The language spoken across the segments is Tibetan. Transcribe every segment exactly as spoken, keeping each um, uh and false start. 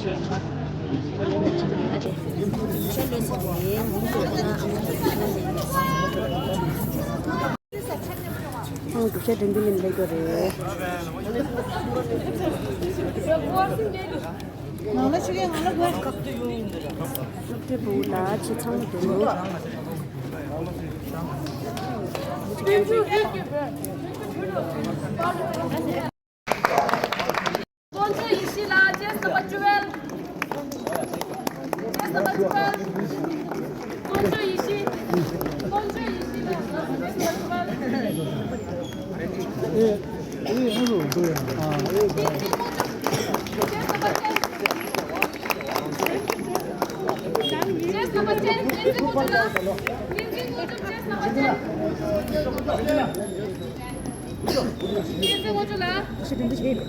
ཁོང་རྒྱུག་ཤར་དྲན་རྒྱུ་ལེན་ལེགས་པ་རེད། ནང་ལ་ཆུ་རྐྱལ་ནང་ལ་དགོས། སློབ་གྲྭའི་བུ་ལ་ཆེ་ཚང་མ་འདུག་དཀོན་མཆོག་ཡེ་ཤེས་ལགས། Chest number twelve. Chest number twelve. དཀོན་མཆོག་ཡེ་ཤེས། དཀོན་མཆོག་ཡེ་ཤེས་ལགས། Chest number twelve. Chest number ten. Chest number ten. བསྟན་འཛིན་དངོས་གྲུབ་ལགས། བསྟན་འཛིན་དངོས་གྲུབ། Chest number ten. བསྟན་འཛིན་དངོས་གྲུབ་ལགས།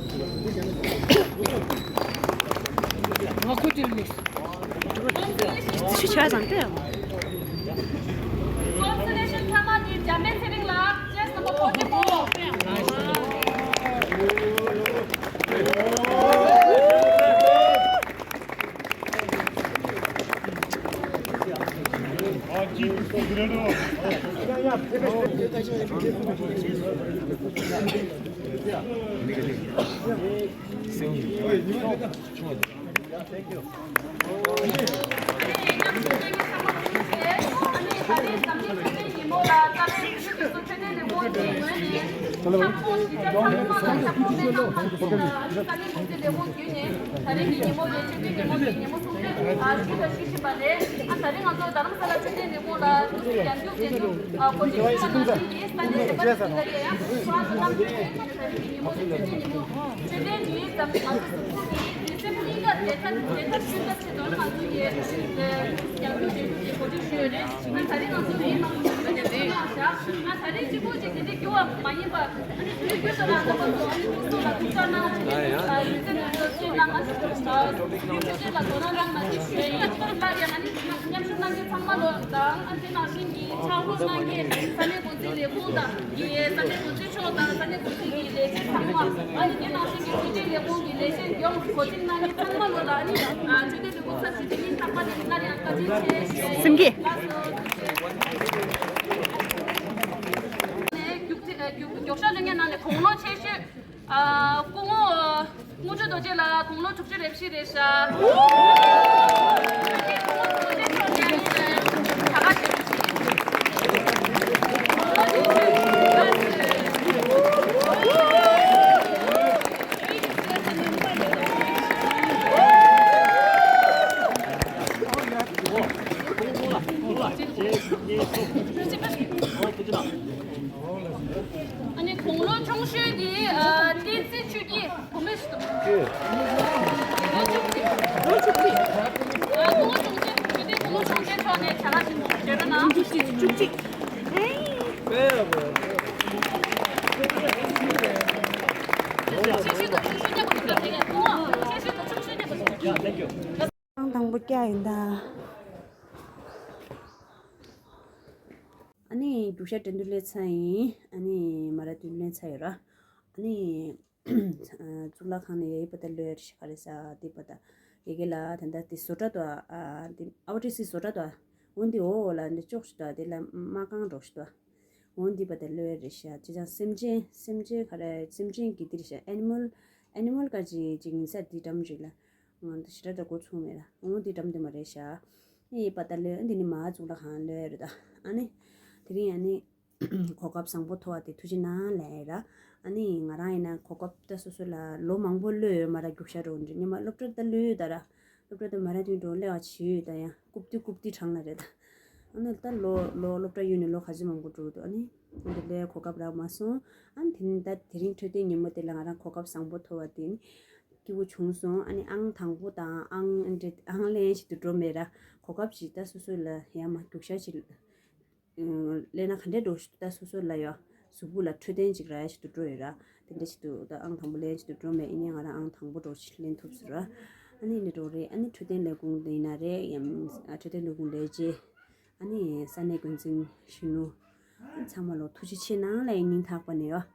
ང་ཁོ་དེར་མེད། ཆུ་ཆ་ཙམ་སྟེ། Consolation ཐ་མ་དེ་འཇམ་དཔལ་ཚེ་རིང་ལགས། Chest number forty-four. ད་རིང་གི་ཉིན་མོ་ལ་ཆོས་འཕེལ་ཉིན་མོ་གི་ཉིན་མོ་གསུམ་རེད། ཨ་ཆོས་དང་ཤེས་བཞིན་པ་རེད། ཨ་ད་རིང་ང་ཚོ་རྡ་རམ་ས་ལ་ཆོས་འཕེལ་ཉིན་མོ་ལ་ཆོས་འཕེལ་རྒྱལ་འཛུགས་རྒྱལ་འཛུགས་ཨ་གོ་སྒྲིག་ཞུ་བ་གནང་མཁན་གྱི་ས་གནས་རིམ་པ་ཁག་ལ་ཡང་ཁོ་རང་ཚོ་རྣམ་པ་ད་རིང་གི་ཉིན་མོ་ཆོས་འཕེལ་ཉིན་མོ་ཆོས་འཕེལ་ཉིན་ང་ཚོ་སྤུ་གུ་གི་ཌི་སེམ་བར་གཉིས་ཀ་དེ་ཚ་དེ་ཚ་ཆོས་འཕེལ་ཆེད་དུ་ང་ཚོ་ཡི་རྒྱལ་འཛུགས་རྒྱལ་འཛུགས་ཀྱི་གོ་སྒྲིག་ཞུས་ཡོད་རེད། ཨ་ད་རིང་ང་ཚོ་མིའི་མང་ཚོགས་ཀྱི་ནས་ཡིན་ན་ཤག་ཨ་ད་རིང་གཅིག་པོ་ཅིག་དེ་འདྲའི་འགྱུར་བ་མ་ཡིན་པ། ཨ་ནི་དུས་རྒྱུན་དུ་རང་རྣམ་པ་ཚོ་ཨ་ནི་ཁོང་ཚོ་ལ་ཐུགས་ཅག་གནང་བ་བྱས་ནས་ཨ་ཡུལ་ཚན་ནས་ཚོ་ཅིག་གནང་ཨ་ནི་ཆོས་འཕེལ་ལ་དོ་སྣང་གནང་ན་ཅིག་ཞུ་ཡ་ཡིན། སླར་ཡང་ཨ་ནི་མཉམ་ཞུགས་གནང་མཁན་ཚང་མ་ལོ་དང་ཨ་དེ་ནང་བཞིན་གྱི་ཕྱག་རོགས་གནང་མཁན་ས་གནས་འགོ་འཛིན་ལས་ཁུངས་དང་གི་ས་གནས་འགོ་འཛིན་མཆོག་དང་ས་གནས་འགོ་འཛིན་གྱི་ལས་བྱེད་ཚང་མ། ཨ་ནི་དེ་ནང་བཞིན་གྱི་ཆོས་འཕེལ་ལས་ཁུངས་ཀྱི་ལས་བྱེད་ཡོངས་འགོ་འཛིན་གནང་མཁན་ཚང་མ་ལོ་ལ་ཨ་ནི་ཨ་ཆོས་འཕེལ་ལས་ཁུངས་ཚབ་ཞུས་ཏེ་སྙིང་ཐག་པ་ནས་སླར་ཡང་བཀའ་དྲིན་ཆེ་ཞུ་ཡ་ཡིན། སེམས་བསྐྱེད། ལགས་སོ། ནས་རྒྱུགས་ཆ་རྒྱུགས་ཤར་ལེན་མཁན་ནང་ནས་དགུང་ལོ་ཆེ་ཤོས་ཨ་སྐུ་ངོ་དངུལ་ཆུ་རྡོ་རྗེ་ལགས་དགུང་ལོ་དྲུག་ཅུ་རེ་བཞི་རེད་ཤག་ཨ་ནི་དགུང་ལོ་ཆུང་ཤོས་དེ་ཨ་བསྟན་འཛིན་ཆོས་སྐྱིད་བུ་མོ་ཞིག་འདུག་ལོ་ཆུང་ཆུང་། ཨ་སྐུ་ངོ་ཆུང་ཆེན་དགུང་ལོ་ཆུང་ཆེན་ཕྱོགས་ནས་བྱ་དགའ་ཞིག་བརྗོད་རོགས་གནང་། བཅུ་གཅིག། བཅུ་གཅིག། ཆེ་ཤོས་དང་ཆུང་ཤོས་གཉིས་པོ་འདུག་ལ་དེ་གས་སྐུ་ངོ་ཆེ་ཤོས་དང་ཆུང་ཤོས་གཉིས་པོ་འདུག་ཨང་དང་པོ་སྐྱག་ཡིན་ད། ཨ་ནི་རྒྱུགས་ཤར་འགྲན་བསྡུར་ལས་ཚར་ཡིན། ཨ་ནི་མ་ར་ཐོན་ལེན་ཚར་ཡོད་ར། ཨ་ནི་གཙུག་ལག་ཁང་ནས་ཡ་ཡི་པ་ད་ལོས་ཤ་ག་རེ་ས་དེ་པ་ད་ཡ་གེ་ལ་ད་ད་དེ་བཟོ་གྲྭ་དོ། ཨ་དེ་ཨ་བ་ཏི་སི་བཟོ་གྲྭ་དོ། འོན་ཏེ་འོ་འོ་ལ་འདི་ཅོག་ཤི་དོ། དེ་ལ་མ་རྐང་འགྲོ་ཤི་དོ། འོན་ཏེ་པ་ད་ལོས་རེ་ཤ་ཅི་ཅང་སེམས་ཅན་སེམས་ཅན་ག་རེ་སེམས་ཅན་གི་དེ་རེ་ཤ་ཨེ་ནི་མལ་ཨེ་ནི་མལ་ག་ཅི་ཅིག་ཡིན་ས་དེ་འགྲམ་ཅིག་ལ། ང་ད་ཞེ་དྲག་ད་གོ་ཚུགས་མེད་ལ། འོ་འདི་འགྲམ་དེ་མ་རེད་ཤག་ཨེ་པ་ད་ལོས་འདི་ནི་མ་གཙུག་ལག་ཁང་ལོས་རེད་ད། ཨ་ནི་དེ་རིང་ཨ་ནི་གོ་སྐབས་བཟང་པོ་ཐོབ་པ་དེ་ཐུགས་རྗེ་གནང་ལབ་ཡ་ར། ཨ་ནི་ང་རང་ཡིན་ན་གོ་སྐབས་ད་སོ་སོ་ལ་ལོ་མང་པོ་ལོས་ཡོད་མ་ར། རྒྱུགས་ཤར་འགྲོ་འདྲི་ཉི་མ་སློབ་གྲྭ་ད་ལོས་ཡོད་ད་ར། སློབ་གྲྭ་ད་མ་ར་དུས་འགྲོ་ལས་ཨ་བྱེད་ཡོད་ད། ཡང་རྐུབ་དུས་རྐུབ་དུས་གྲང་ལ་རེད་ད། ཨ་ནི་ད་ལོ་ལོ་སློབ་གྲྭ་ཡོད་ནས་ལོ་ག་ཚོད་མང་པོ་འགྲོ་འདུག་ཨ་ནི་འདི་ལས་གོ་སྐབས་རག་མ་སོང་། ཨ་ནི་དེ་ནི་ད་དེ་རིང་འཕྲོད་བསྟེན་ཉིན་མོ་དེ་ལ་ང་རང་གོ་སྐབས་བཟང་པོ་ཐོབ་པ་དེ་ནི་སྐྱིད་པོ་བྱུང་སོང་། ཨ་ནི་ཨང་དང་པོ་དང་ཨང་འདྲེ་ཨང་ལེན་ཞིག་ཏུ་འགྲོ་མེད་ར། གོ་སྐབས་ཞིག་ད་སོ་སོ་ལ་ཡ་མ་རྒྱུགས་ཤར་ཞིག་ལེན་ན་ག་འདྲས་འགྲོ་ཞིག་ད་སོ་སོ་ལ་ཡ་གཟུགས་པོ་ལ་འཕྲོད་བསྟེན་ཅིག་རག་ཡ་ཞིག་ཏུ་འགྲོ་ཡོད་ར། དེ་འདྲས་ཞིག་ཏུ་ད་ཨང་དང་པོ་ལེན་ཞིག་ཏུ་འགྲོ་མེད། ཡིན་ནའི་ང་རང་ཨང་དང་པོ་འགྲོ་ཞིག་ལེན་ཐུབ་ཟེར་ར། ཨ་ནི་ནི་འགྲོ་རེད། ཨ་ནི་འཕྲོད་བསྟེན་ལས་ཁུངས་དེ་ཡིན་ན་རེད། ཡང་འཕྲོད་བསྟེན་ལས་ཁུངས་ལས་བྱེད། ཨ་ནི་ས་གནས་འགོ་འཛིན་གཞོན་ནུ་ཚང་མ་ལོ་ཐུགས་རྗེ་ཆེ་གནང་ལ་ཡིན་སྙིང་ཐག་པ་ནས་ཡོད།